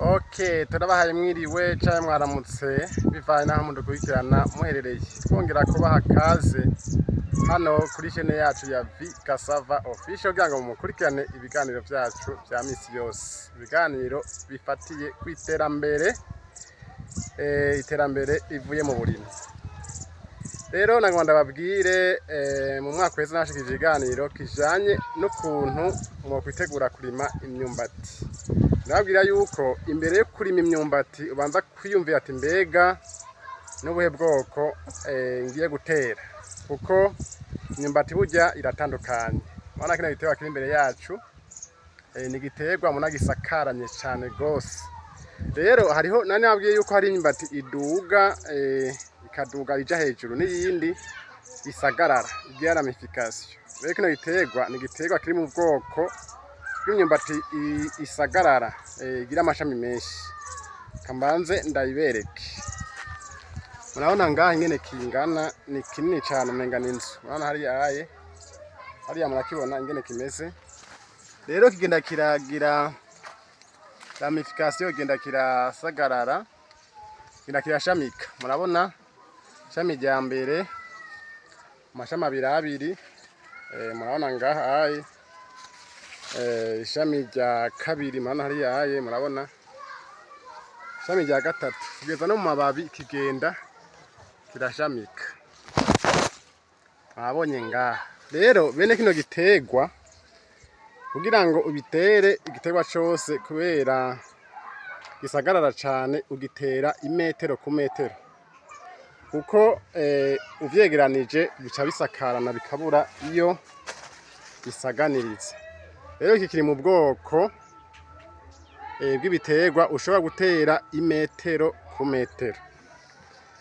Ok, turabahaye mwiriwe canke mwaramutse bivanye n'aho mudukurikirana muherereye. Twongera kubaha kaze hano kuri chaîne yacu ya V Cassava Official kugira ngo mukurikirane ibiganiro vyacu vya misi yose. Ibiganiro bifatiye kw'iterambere, iterambere rivuye mu burimyi. Rero nagomba ndababwire, mu mwaka uheze nashikirije ikiganiro kijanye n'ukuntu mwokwitegura kurima imyumbati. Ndababwira yuko imbere yo kurima imyumbati ubanza kwiyumvira ati: "Mbega n'ubuhe bwoko ngiye gutera?" Kuko imyumbati burya iratandukanye. Murabona kino giterwa kiri imbere yacu, ni igiterwa mubona gisakaranye cane gose. Rero hariho, nari nababwiye yuko hari imyumbati iduga, ikaduga ija hejuru, n'iyindi isagarara igira ramification. Rero kino giterwa ni igiterwa kiri mu bwoko bw'imyumbati isagarara, igira amashami menshi. Kambanze ndayibereke. Murabona ngaha ingene kingana, ni kinini cane, umenga n'inzu. Murabona hariya aye, hariya murakibona ingene kimeze. Rero kigenda kiragira ramification, kigenda kirasagarara, kigenda kirashamika. Murabona ishami rya mbere, amashami abiri abiri, murabona ngaha aye, ishami rya kabiri, murabona hariya aye, murabona ishami rya gatatu, kugeza no mu mababi kigenda kirashamika. Mwabonye ngaha rero bene kino giterwa, kugira ngo ubitere igiterwa cose, kubera gisagarara cane, ugitera imetero ku metero, kuko uvyegeranije bica bisakarana bikabura iyo bisaganiriza. Rero iki kiri mu bwoko bw'ibiterwa ushobora gutera imetero ku metero.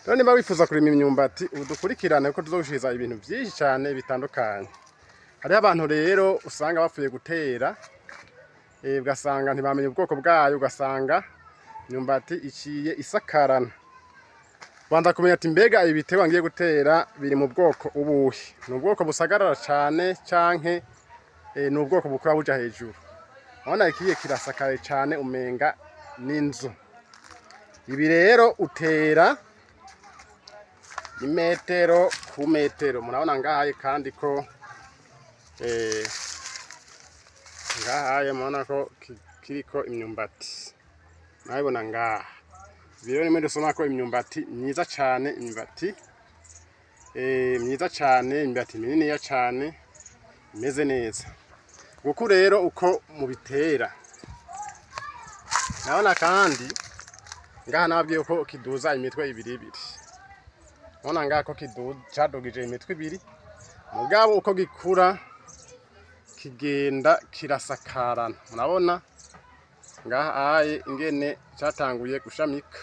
Rero niba wifuza kurima imyumbati, ubu dukurikirane, kuko tuzogushikiriza ibintu vyinshi cane bitandukanye. Hariho abantu rero usanga bapfuye gutera, ugasanga ntibamenye ubwoko bwayo, ugasanga imyumbati iciye isakarana. Banza kumenya ati: "Mbega ibi biterwa ngiye gutera biri mu bwoko ubuhe? Ni ubwoko busagarara cane canke ni ubwoko bukura buja hejuru?" Urabona ikiye kirasakaye cane, umenga n'inzu. Ibi rero utera imetero ku metero. Murabona ngahaye kandi ko ngahaye murabona ko kiriko imyumbati, murabibona ngaha. Ibi rero nimwe dusoma ko imyumbati myiza cane, imyumbati myiza cane, imyumbati mininiya cane, imeze neza. Nguku rero uko mubitera. Ndabona kandi ngaha nababwiye ko kiduza imitwe ibiri ibiri. Urabona ngaha ko cadugije imitwe ibiri, mugabo uko gikura kigenda kirasakarana. Murabona ngaha aye ingene catanguye gushamika,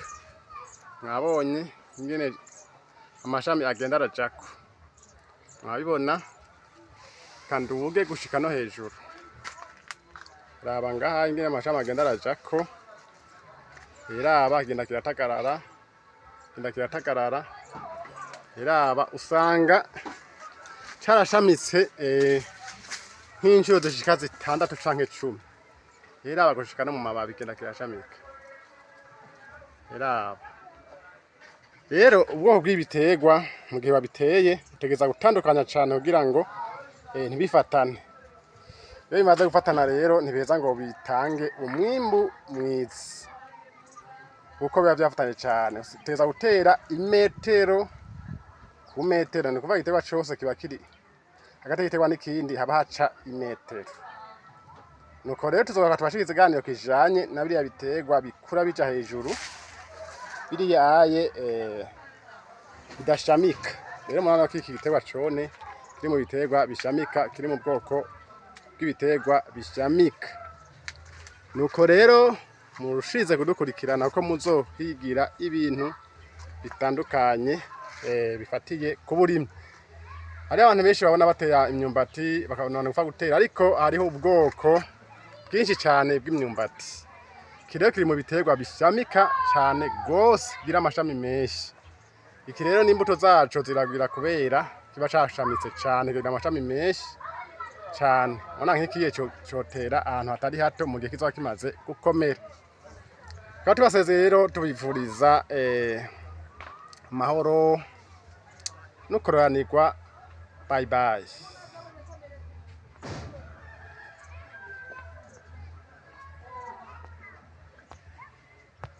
mwabonye ingene amashami agenda arajako, mwabibona. Kanduge gushika no hejuru. Raba ngaha ingene amashami agenda arajako, iraba kigenda kiratagarara, kigenda kiratagarara. Iraba usanga carashamitse nk'inshuro zishika 6 canke 10. Iraba gushika no mu mababi kigenda kirashamika. Iraba rero ubwoko bw'ibiterwa, mu gihe babiteye utegereza gutandukanya cane kugira ngo ntibifatane. Iyo bimaze gufatana rero ntibiheza ngo bitange umwimbu mwiza, kuko biba vyafatanye cane. Utegereza gutera imetero ku metero, ni ukuvuga igiterwa cose kiba kiri hagati y'igiterwa n'ikindi haba haca imetero. Nuko rero tuzogaruka tubashikirize ikiganiro kijanye na biriya biterwa bikura bija hejuru, biriya aye bidashamika. Rero murabona ko iki giterwa cone kiri mu biterwa bishamika, kiri mu bwoko bw'ibiterwa bishamika. Nuko rero murushize kudukurikirana, kuko muzohigira ibintu bitandukanye bifatiye ku burimyi. Hariho abantu benshi babona batera imyumbati bakabona gupfa gutera, ariko hariho ubwoko bwinshi cane bw'imyumbati. Iki rero kiri mu biterwa bishamika cane gose, bigira amashami menshi. Iki rero n'imbuto zaco ziragwira kubera kiba cashamitse cane, kigira amashami menshi cane. Urabona nk'ikiye cotera ahantu hatari hato mu gihe kizoba kimaze gukomera. Tukaba tubasezeye rero, tubifuriza amahoro no kuroranirwa. Bye bye.